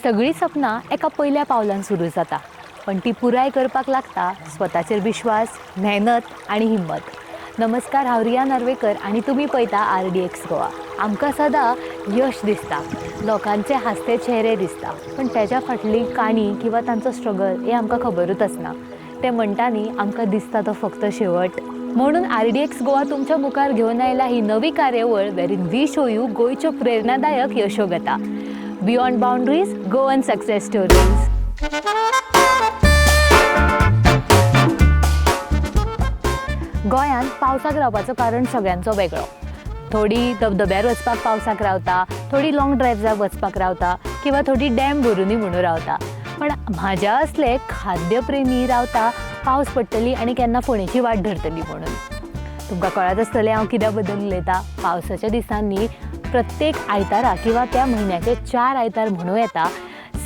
सगळीं सपनां एका पयल्या पावलान सुरू जाता, पण ती पुराय करपाक लागता स्वताचेर विश्वास, मेहनत आनी हिम्मत. नमस्कार, हांव रिया नार्वेकर आनी तुमी पळयता आरडीएक्स गोवा. आमकां सदां यश दिसता, लोकांचे हांसते चेहरे दिसता, पण तेज्या फाटली काणी किंवा तांचो स्ट्रगल हें आमकां खबरूच आसना. ते म्हणटा न्ही, आमकां दिसता तो फक्त शेवट. म्हणून आरडीएक्स गोवा तुमच्या मुखार घेवन आयला ही नवी कार्यावळ, वेरीन we show you गोंयच्यो प्रेरणादायक यशोगाथा, Beyond Boundaries, Goan Success Stories. गोंयांत पावसाक रावपाचो कारण सगळ्यांचो वेगळो. थोडी धबधब्यार वचपाक पावसाक रावता, थोडी लाँग ड्रायव्साक वचपाक रावता किंवा थोडी डॅम भरुनी म्हणून रावता. पण म्हाज्या असले खाद्यप्रेमी रावता पावस पडटली आनी केन्ना फोणेची वाट धरतली म्हणून. तुमकां कळत आसतलें हांव कित्या बद्दल उलयतां. पावसाच्या दिसांनी प्रत्येक आयतारा किंवा त्या म्हयन्याचे 4 आयतार म्हणूं येता,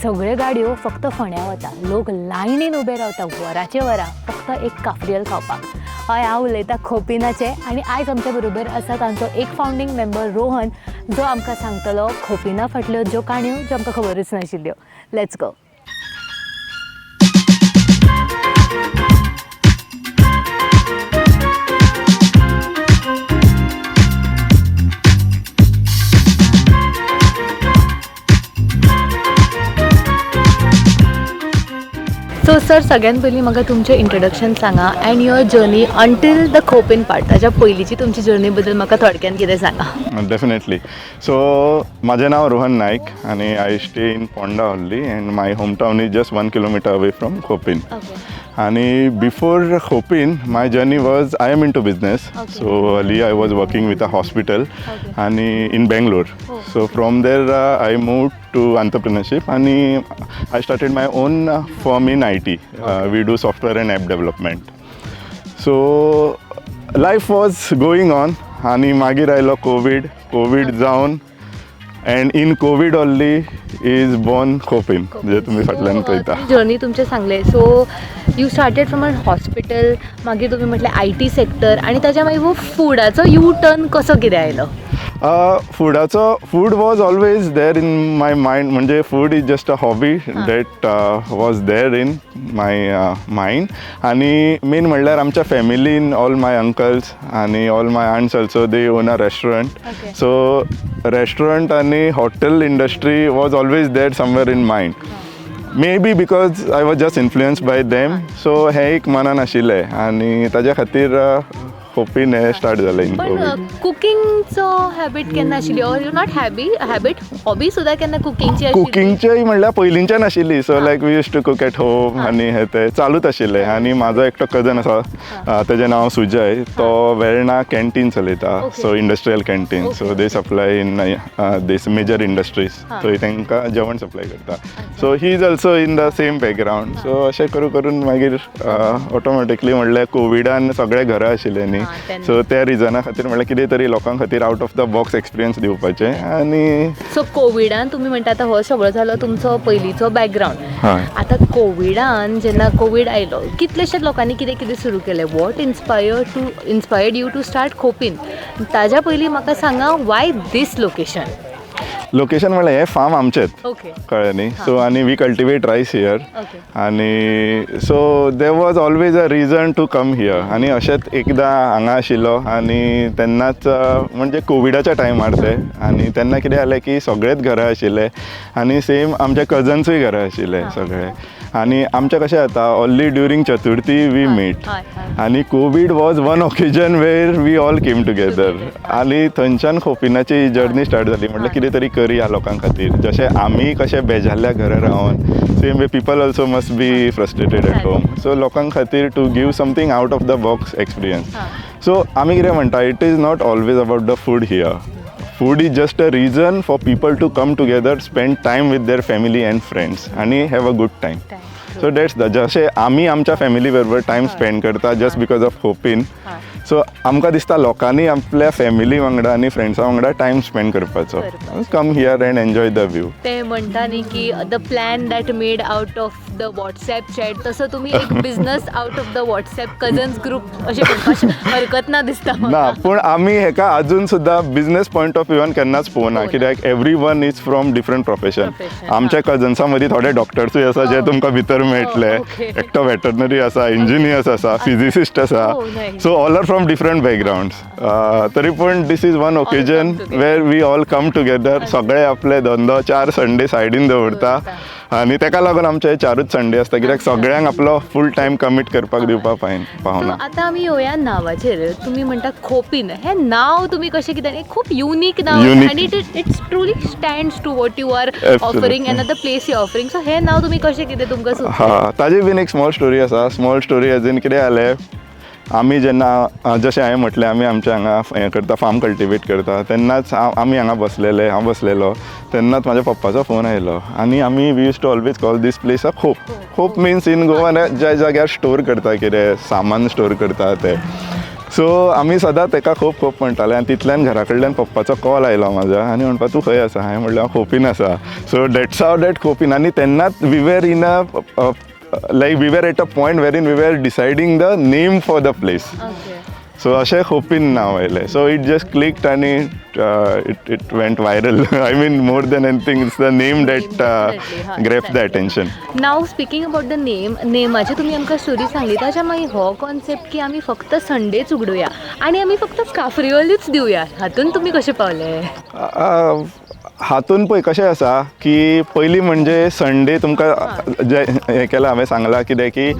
सगळ्यो गाडयो फक्त फोंड्या वता. लोक लायनीन उबे रावता वराचे वरां फक्त एक काफ्रियल खावपाक. हय, हांव उलयतां खोपिनाचें आनी आयज आमच्या बरोबर आसा तांचो एक फावंडींग मेंबर रोहन, जो आमकां सांगतलो खोपिना फाटल्यो ज्यो काणयो ज्यो आमकां खबरूच नाशिल्ल्यो. Let's go. So sir, सगळ्यात पयलीं म्हाका तुमचें इंट्रोडक्शन सांगा and your journey until the Khopin part. ताच्या पयलींची तुमची जर्नी बद्दल म्हाका थोडक्यान कितें सांगा. डेफिनेटली. सो माझे नाव रोहन नाईक आणि I stay in Ponda only and my home town is just 1 kilometer away from Khopin. आणि before Khopin, my journey was, I am into business. So early I was working with a hospital आणि in Bangalore. So from there I move to entrepreneurship आणि I started my own firm in IT. We do software and app development. So life was going on आणि मागीर आयलो Covid. Covid जावन and in Covid only is born Khopin, जे तुमी फाटल्यान पळयता. Journey तुमचें सांगलें. So you started from an hospital, मागीर तुमी म्हटलें IT sector आनी ताच्या मागीर फुडाचो यू टर्न कसो कितें आयलो? फुडाचो, food was always there in my mind. म्हणजे food is just a hobby that was there in my mind. आनी मेन म्हणल्यार आमच्या फॅमिलीन ऑल my uncles आनी all my aunts also, they own a restaurant. So restaurant आनी hotel industry was always there somewhere in mind, maybe because I was just influenced by them. So हें एक मनान आशिल्लें आनी ताज्या खातीर खोपीन हें स्टार्ट जालें इन पण कोवीड. कुकिंगचो हॅबिट केन्ना आशिल्ली, or you not habit, hobby सुद्दां केन्ना कुकिंगची आशिल्ली? कुकिंगचेय म्हणल्यार पयलींच्यान आशिल्ली. So like we used to cook at home आनी हे ते चालूच आशिल्लें. आनी म्हाजो एकटो कजन आसा, तेजें नांव सुजय, तो वेर्णा कॅन्टीन चलयता. So industrial canteen, so they supply in this major industries. थंय तांकां जेवण सप्लाय करता. So he is also in the same background. So अशें करून करून मागीर ऑटोमॅटिकली म्हणल्यार कोविडान सगळे घरा आशिल्ले न्ही, तेन्ना. सो त्या रिजना खातीर म्हणल्यार कितें तरी लोकां खातीर out of the box experience दिवपाचें आनी सो कोविडान तुमी म्हणटा, आतां हो सगळो जालो तुमचो पयलींचो बॅकग्रावंड. आतां कोविडान, जेन्ना कोवीड आयलो, कितलेशेच लोकांनी कितें कितें सुरू केलें. What inspired you to start Khopin? ताज्या पयलीं म्हाका सांगा, वाय दीस लोकेशन? लोकेशन म्हणल्यार हें फार्म आमचेंच. कळ्ळें न्ही? सो आनी we cultivate rice here. आनी so there was always a reason to come here. आनी अशेंच एकदां हांगा आशिल्लो आनी तेन्नाच, म्हणजे कोविडाच्या टायमार ते, आनी तेन्ना कितें जालें की सगळेच घरा आशिल्ले आनी सेम आमचे कजन्सूय घरा आशिल्ले सगळे. आनी आमचें कशें जाता, only during Chaturthi we meet. हय हय आनी Covid was one occasion where we all came together. आनी थंयच्यान खोपिनाची जर्नी स्टार्ट जाली. म्हटल्यार कितें तरी करया लोकां खातीर. जशें आमी कशें बेजारल्या घरा रावन, same way people also must be frustrated at home. So लोकां खातीर to give something out of the box experience. So आमी कितें म्हणटा, it is not always about the food here. Food is just a reason for people to come together, spend time with their family and friends आनी have a good time. So that's the, जशें आमी आमच्या family बरोबर time spend करता just because of खोपीन, so आमकां दिसता लोकांनी आपल्या फॅमिली वांगडा आनी फ्रेंड्सां वांगडा टायम स्पेंड करपाचो. करपाचो. Come here and enjoy the view. ते म्हणटा न्ही की the plan that made out of the WhatsApp chat, तसं तुम्ही एक business out of the WhatsApp cousins group अशें म्हणपाक हरकत ना दिसता ना, म्हाका. पूण आमी हेका अजून सुद्दां बिझनेस पॉयंट ऑफ व्यूवान केन्नाच पळोवना, पळोवना. कित्याक everyone is from different profession. Profession, आमच्या कजन्सां मदीं थोडे डॉक्टर्सूय आसा जे तुमकां भितर मेळटले. एकटो वेटरनरी आसा, इंजिनियर्स आसा, फिजिसिस्ट आसा. Oh, nice. So all are from different background, तरी पण this is one occasion together. Where we all come together. सगळे आपले धंदो चार संडे सायडीन दवरता आनी तेका लागून आमचे हे चारूच संडे आसता, कित्याक सगळ्यांक आपलो फूल टायम कमीट करपाक दिवपाक सो पावना. आतां आमी येवया नांवाचेर. तुमी म्हणटा खोपीन, हें नांव तुमी कशें कितें, हें खूब युनीक नांव Unique. आनी it truly stands to what you are offering and the place you offering. So हें नांव तुमी कशें कितें तुमकां सुचलें? हा, ताजी बीन एक स्मॉल स्टोरी आसा. स्मॉल स्टोरी एज इन कितें जालें, आमी जेन्ना जशें हांवें म्हटलें, आमी आमच्या हांगा हें करता, फार्म कल्टिवेट करता, तेन्नाच हांव आमी हांगा बसलेले, हांव बसलेलो तेन्नाच म्हाज्या पप्पाचो फोन आयलो आनी आमी we used to always call this place a खोप. खोप मिन्स इन गोवा ज्या जाग्यार स्टोर करता, कितें सामान स्टोर करता ते. सो आमी सदांच तेका खोप खोप म्हणटाले आनी तितल्यान घरा कडल्यान पप्पाचो कॉल आयलो म्हाज्या आनी म्हणपा, तूं खंय आसा? हांवें म्हणलें, हांव खोपीन आसा. So that's how that खोपीन. आनी तेन्नाच we were in a like we were at a point wherein we were deciding the name for the place. So अशें खोपीन नांव आयलें. सो it just clicked आनी it went viral. I mean, more than anything, it's the name that Definitely, हा, grabs the attention. Now speaking about the name, नेमाची तुमी आमकां story सांगली, ताच्या मागीर हो कॉन्सेप्ट की आमी फक्त संडेच उगडुया आनी आमी फक्त काफ्रियोलूच दिवया, हातून तुमी कशें पावले? हातून पळय कशें आसा की पयलीं म्हणजे संडे तुमकां जे हें केलां, हांवें सांगलां कितें की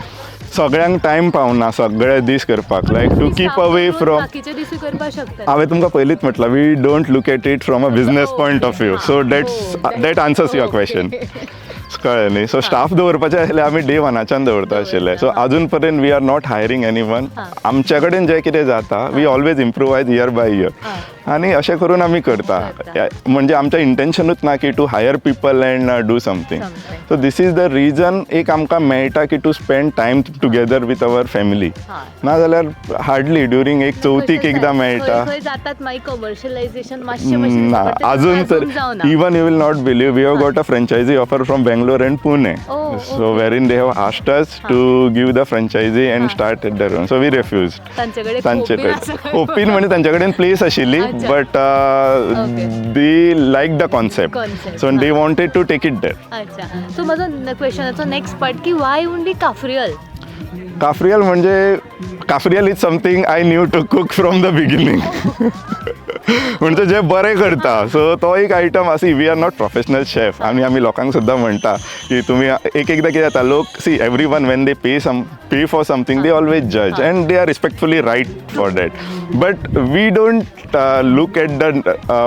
सगळ्यांक टायम पावना सगळे दीस करपाक, like to keep away from बाकीचे दिसूय करपाक शकतात. हांवें तुमकां पयलींच म्हटलां, we don't look at it from a business point of view. So that's that answers your question, कळ्ळें न्ही? सो स्टाफ दवरपाचे आसले, आमी डे वनाच्यान दवरता आशिल्ले. सो अजून पर्यंत we are not hiring anyone. आमच्या कडेन जें कितें जाता, we always improvise year by year आनी अशें करून आमी करता. म्हणजे आमचें इंटेन्शनूच ना की to hire people and do something. Something. So this is the reason एक आमकां मेळटा की to spend time together with our family. ना जाल्यार हार्डली ड्युरींग एक चवथीक एकदां मेळटा. खंय खंय जातात मागीर कमर्शियलायझेशन मातशें मातशें ना, दिसता, पण तें अजून तर जावना. Even you will not believe, we have got a franchise offer from Bangalore and Pune. So wherein they have asked us to give the franchise and start at their own. So we refused. तांचे कडेन तांचे खोपीन आसा कडेन open म्हणजे तांचे कडेन place आशिल्ली, but they like the concept. Concept, so they wanted to take it there. अच्छा, सो म्हजो क्वेश्चनाचो नेक्स्ट पार्ट की वाय ओनली काफ्रियल? काफ्रियल म्हणजे cafreal is something I knew to cook from the beginning, म्हणजे जे बरें करता, सो तो एक आयटम आसा. We are not professional chef. आनी आमी लोकांक सुद्दां म्हणटा की तुमी एक एकदां कितें जाता, लोक, see, everyone when they pay for something, they always judge and they are respectfully right for that, but we don't look at the,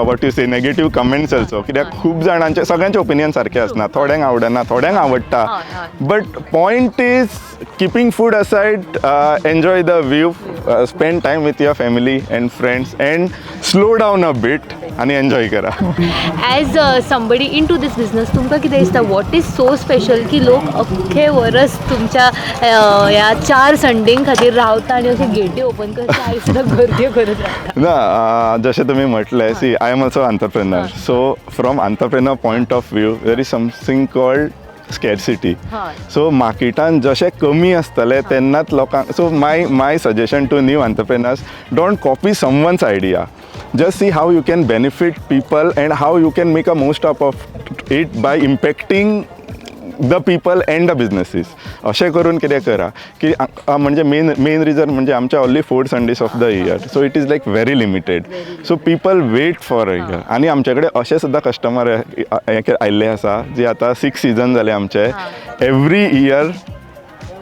what you say, negative comments also, कित्याक खूब जाणांचे, सगळ्यांचे ओपिनियन सारके आसना. थोड्यांक आवडना, थोड्यांक आवडटा. हय, हय. But point is, keeping food aside, enjoy the view, spend time with your family and friends and slow down a bit आणि एन्जॉय करा. As somebody into this business, तुमकां कितें दिसता, what is so special की लोक अख्खे वरस तुमच्या ह्या चार संडें खातीर रावता आनी अशे गेटी ओपन करता आनी सुद्दां गर्द्यो करत रावता? ना, जशें तुमी म्हटलें, see, I am also entrepreneur. So from entrepreneur point of view, there is something called scarcity. So मार्केटान जशें कमी आसतलें तेन्नाच लोकांक, so my suggestion to new entrepreneurs, don't copy someone's idea. Just see how you can benefit people and how you can make a most up of it by impacting the people and the businesses. अशें करून कितें करा की म्हणजे main reason म्हणजे आमचे only four Sundays of the year, so it is like very limited, so people wait for a year. आनी आमचे कडेन अशें सुद्दां कस्टमर आयिल्ले आसा जे आतां सिक्स सिजन जाले आमचे, एवरी इयर,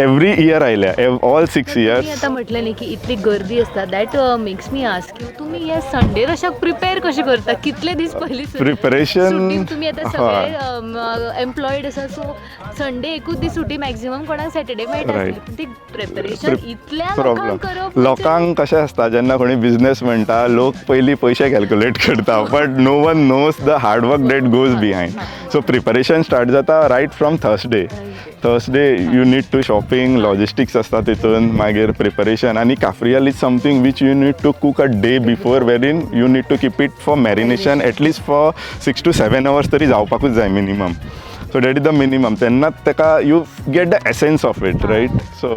एवरी इयर आयल्या, ऑल सिक्स तुम्ही इयर्स. आता म्हटलें न्ही की इतली गर्दी आसता, that makes me ask you, तुमी हे संडेर अशें प्रिपेर कशें करता? कितले दीस पयलीं Preparation, सुटी तुमी आतां सगळे एम्प्लॉयड आसा, सो संडे एकूच दीस सुटी, मॅक्झिमम कोणाक सॅटर्डे मेळटा आसली, पूण ती प्रिपरेशन इतल्या प्रॉब्लम लोकांक करप म्हणजे लोकांक कशें आसता, जेन्ना कोणी बिझनेस म्हणटा, लोक पयलीं पयशे कॅल्क्युलेट करता, but no one knows the hard work that goes behind. So preparation start जाता right from Thursday. Thursday you need to shopping, logistics आसता तितून, मागीर प्रिपरेशन. आनी cafreal is something which you need to cook a day before, wherein you need to keep it for marination at least for 6 to 7 hours तरी जावपाकूच जाय minimum. So that is the minimum. तेन्नाच ताका you get the essence of it, right? So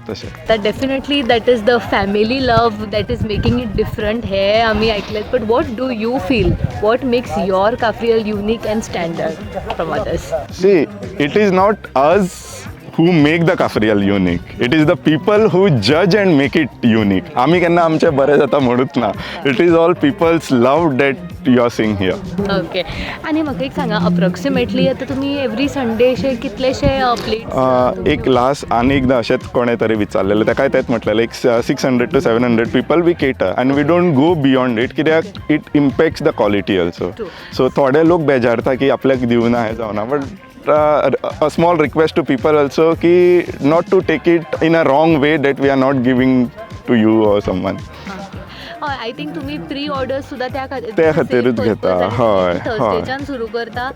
तशें. तर definitely that is the family love that is making it different हे आमी आयकलें, but what do you feel, what makes your cafreal unique and standard from others? See, it is not us who make the cafreal unique. It is the people who judge and make it unique. आमी केन्ना आमचें बरें जाता म्हणूच ना. It is all people's love that you are seeing here. Okay, आनी म्हाका एक सांगा, अप्रॉक्सिमेटली आतां तुमी एवरी संडे अशे कितलेशे प्लेट्स? एक लास्ट आनी एकदां अशेंच कोणें तरी विचारलेलें, ताकाय तेंच म्हटलेलें, एक 600 to 700 people we cater आनी we don't go beyond it, कित्याक it impacts the quality also. True. So थोडे लोक बेजारता की आपल्याक दिवना, हें जावना, but a small request to people also की not to take it in a wrong way that we are not giving to you or someone. हय, I think तुमी प्री ऑर्डर सुद्दां त्या खातीर त्या खातीरूच घेता, हय, हय. थर्सडेच्यान सुरू करता?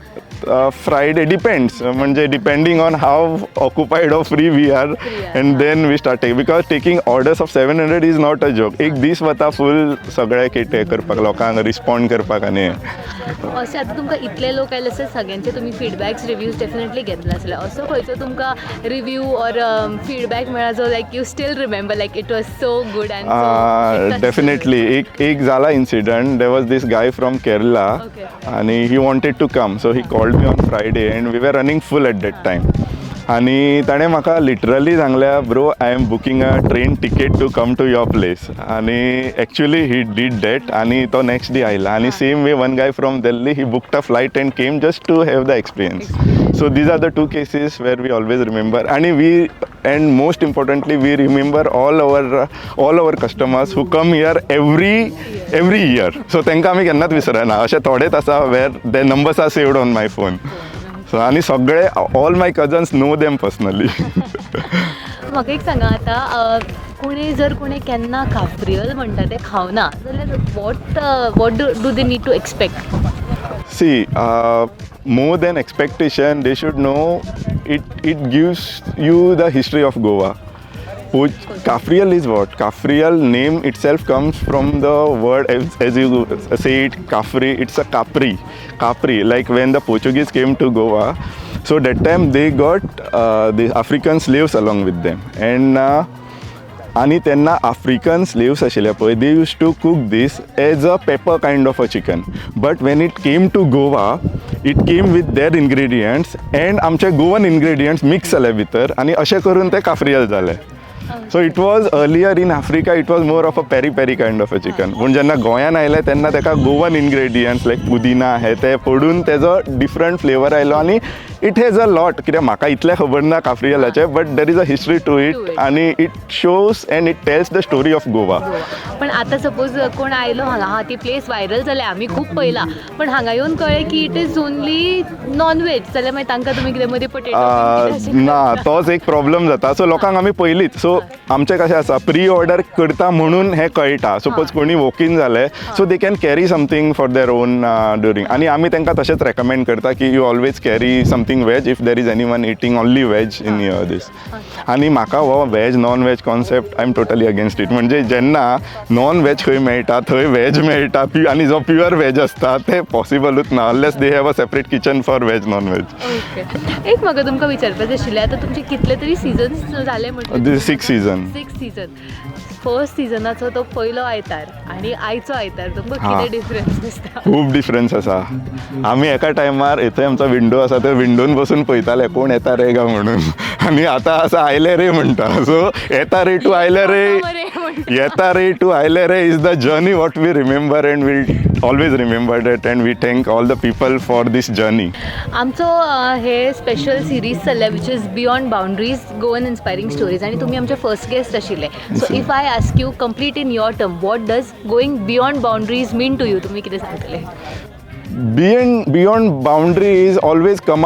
फ्रायडे डिपेंड्स, म्हणजे depending on how occupied or free we are. Free are. And then we start take, because taking orders of 700 is not a joke. एक दीस वता फूल सगळे केटे करपाक, लोकांक रिस्पॉन्ड करपाक आनी अशें आतां तुमकां इतले लोक आयले आसता, सगळ्यांचे तुमी फिडबॅक्स, रिव्यूज डेफिनेटली घेतले आसले. असो खंयचो तुमकां रिव्यू ऑर फिडबॅक मेळ्ळा जो like you still remember, like it was so good and definitely एक एक जाला incident. There was this guy from Kerala आणि he wanted to come, so he called me on Friday and we were running full at that time. आणि ताणें म्हाका literally सांगल्या, "Bro, I am booking a train ticket to come to your place." आणि actually he did that आणि तो next day आयला. आणि same way, one guy from Delhi, he booked a flight and came just to have the experience. So these are the two cases where we always remember. आणि we and most importantly, we remember all our customers who come here every year. So तांकां आमी केन्नाच विसरना. अशे थोडेच आसा where the numbers are saved on my phone. So आनी सगळे, all my cousins know them personally. म्हाका एक सांगा आतां, कोणी जर कोणी केन्ना काफ्रियल म्हणटा तें खावना जाल्यार what do they need to expect? See, more than expectation, they should know it gives you the history of Goa. Which Cafreal is what? Cafreal name itself comes from the word, as you say it, Kafri. It's a Capri. Capri, like when the Portuguese came to Goa, so that time they got the African slaves along with them. And आनी तेन्ना African slaves आशिल्ले पळय, they used to cook this as a pepper kind of a chicken, but when it came to Goa, it came with their ingredients and आमचे Goan ingredients mix जाले भितर आनी अशें करून तें काफ्रियल जालें. So it was earlier in Africa, it was more of a peri peri kind of a chicken, पूण जेन्ना गोंयान आयलें तेन्ना ताका गोवन इनग्रेडियंट्स लायक पुदिना हे ते पडून तेजो डिफरंट फ्लेवर आयलो. आनी it has a lot, कित्याक म्हाका इतलें खबर ना काफ्रियलाचें, but there is a history to To it it. आनी it shows and it tells the story of Goa. पण आतां सपोज कोण आयलो हांगा, हा ती प्लेस व्हायरल जाल्या, आमी खूब पळयला, पण हांगा येवन कळ्ळें की it is only non veg, जाल्यार मागीर तांकां तुमी कितें मदीं पटेटो? ना, तोच एक प्रॉब्लम जाता. सो लोकांक आमी पयलींच, सो आमचें कशें आसा, प्री ऑर्डर करता म्हणून हें कळटा. सपोज कोणी वॉक इन जाले, so they can carry something for their own during. आनी आमी तांकां तशेंच रेकमेंड करता की you always carry something veg if there is anyone eating only veg in your this. आनी म्हाका हो veg non veg concept, I am totally against it. म्हणजे जेन्ना नॉन वेज खंय मेळटा थंय वेज मेळटा आनी जो प्युअर वेज आसता ते पॉसिबलूच ना, unless they have a separate kitchen for veg, non veg. Okay, एक म्हाका तुमकां विचारपाचें आशिल्लें, आतां तुमचे कितले तरी सिजन्स जाले म्हणटा. This six season. Six season. First सिजनाचो तो पयलो आयतार आनी आयचो आयतार तुमकां कितें डिफरन्स दिसता? खूब डिफरन्स आसा. आमी एका टायमार थंय आमचो विंडो आसा, त्या विंडोन बसून पळयताले कोण येता रे काय म्हणून. आनी आतां आसा आयले रे म्हणटा. सो येता रे टू आयले रे बरें म्हणटा. येता रे टू आयले रे is the journey what we remember and will always remember that, and we thank all the people for this journey. आमचो हे स्पेशल सिरीज चल्ल्या, which is Beyond Boundaries, Goan Inspiring Stories, आनी तुमी आमचे फर्स्ट गेस्ट आशिल्ले. So if I ask you complete in your term, what does going beyond boundaries mean to you, तुमी कितें सांगतले? Beyond boundary is always come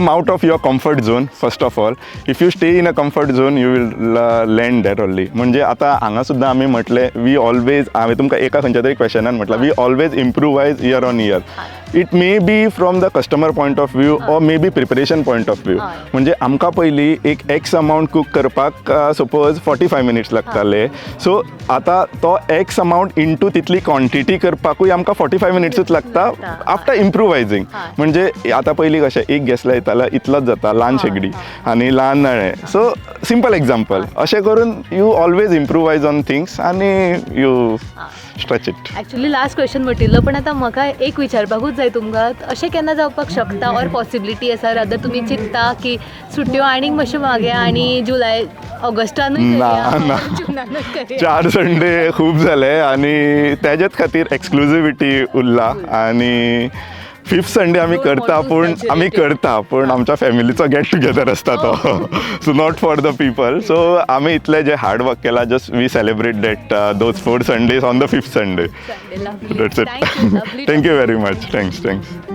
out of your comfort zone. First of all, if you stay in a comfort zone, you will land there only. म्हणजे आता हांगा सुद्दां आमी म्हटलें, we always, हांवें तुमकां एका खंयच्या तरी क्वेशनान म्हटलां, we always improvise year on year. It may be from the customer point of view or maybe preparation point of view. म्हणजे आमकां पयलीं एक एक्स अमावंट कूक करपाक सपोज 45 मिनिट्स लागताले. सो आतां तो एक्स अमावंट इंटू तितली क्वॉन्टिटी करपाकूय आमकां 45 मिनिट्सूच लागता आफ्टर इम्प्रुवायझींग. म्हणजे आतां पयलीं कशें, एक गॅस लायतालो, इतलोच जाता, ल्हान शेगडी आनी ल्हान नळे. सो सिंपल एक्झाम्पल, अशें करून you always improvise on things आनी you stretch it. Actually last question म्हटिल्लो, पण आतां म्हाका एक विचारपाकूच जाय तुमकां. अशें केन्ना जावपाक शकता ऑर पॉसिबिलिटी आसा, रादर तुमी चिंत्ता की सुट्ट्यो आनीक मातश्यो मागे आनी जुलय ऑगस्टानूय ना, करया, ना. जुनानूच करया? चार संडे खूब जाले आनी तेजेच खातीर एक्सक्लुझिविटी उरला आनी फिफ्थ संडे आमी Don't करता. Want to पूण आमी saturate it. करता, पूण आमच्या फॅमिलीचो गेट टुगेदर आसता तो, so not for the people. So आमी इतले जे हार्ड वर्क केला, just we celebrate that those four Sundays on the fifth Sunday. Sunday, lovely. That's it. Thank you, lovely. Thank you very much. Thanks, thanks.